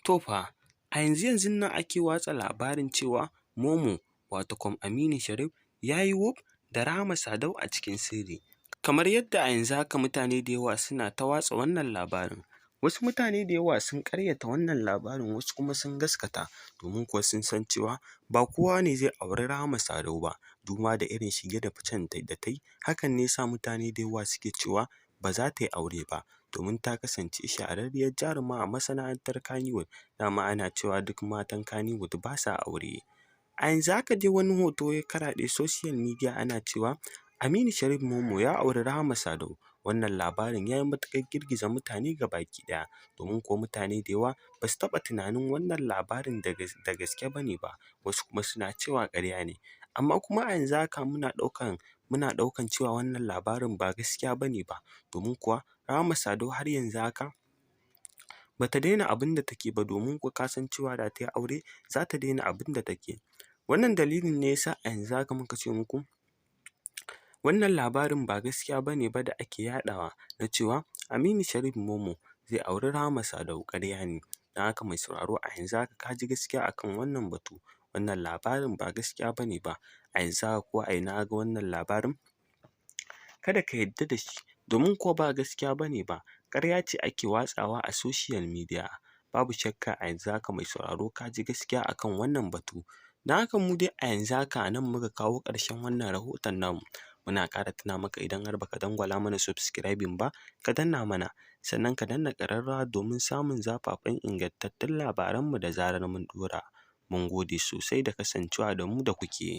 To fa, a yanzu-yanzun nan ake watsa labarin cewa Momo, wato Aminu Sharif, ya yi wuf da Rahama Sadau a cikin sirri. Kamar yadda a yanzu haka mutane da yawa suna ta watsa wannan labarin. Wasu mutane da yawa sun ƙaryata wannan labarin, wasu kuma sun gaskata, domin kuwa sun san cewa ba kowa ne zai auri Rahama Sadau ba, duba da irin shige da ficen da ta yi. Hakan ne ya sa mutane da yawa suke cewa ba za ta yi aure ba, domin ta kasance shahararriyar jaruma a masana'antar Kannywood. Dama ana cewa duk matan Kannywood ba sa aure. A yanzu haka dai wani hoto ya karaɗe social media, ana cewa Aminu Sharif Momo ya auri Rahama Sadau. Wannan labarin ya yi matuƙar girgiza mutane gabaki ɗaya, domin kuwa mutane da yawa ba su taɓa tunanin wannan labarin da gaske ba ne ba, wasu kuma suna cewa ƙarya ne. Amma kuma a yanzu haka muna ɗaukan cewa wannan labarin ba gaskiya ba ne ba, domin kuwa Rahama Sadau har yanzu haka ba ta daina abin da take ba, domin kuwa ka san cewa da ta yi aure za ta daina abin da take. Wannan dalilin ne ya sa a yanzu haka muka ce muku wannan labarin ba gaskiya ba ne ba da ake yaɗawa na cewa Aminu Sharif Momo zai auri Rahama Sadau, ƙarya ne. Don haka, mai sauraro, a yanzu haka ka ji gaskiya a kan wannan batu. Wannan labarin ba gaskiya ba ne ba. A yanzu haka ko a ina ka ga wannan labarin, kada ka yarda da shi, domin kuwa ba gaskiya ba ne ba, ƙarya ce ake watsawa a social media. Babu shakka, a yanzu haka, mai sauraro, ka ji gaskiya a kan wannan batu. Don haka mu dai a yanzu haka a nan muka kawo ƙarshen wannan rahoton namu. Muna ƙara tuna maka, idan har baka dangwala mana subscribing ba, ka danna mana, sannan ka danna ƙararrawa domin samun zafafan ingantattun labaranmu da zarar mun ɗora. Mun gode sosai da kasancewa da mu da kuke.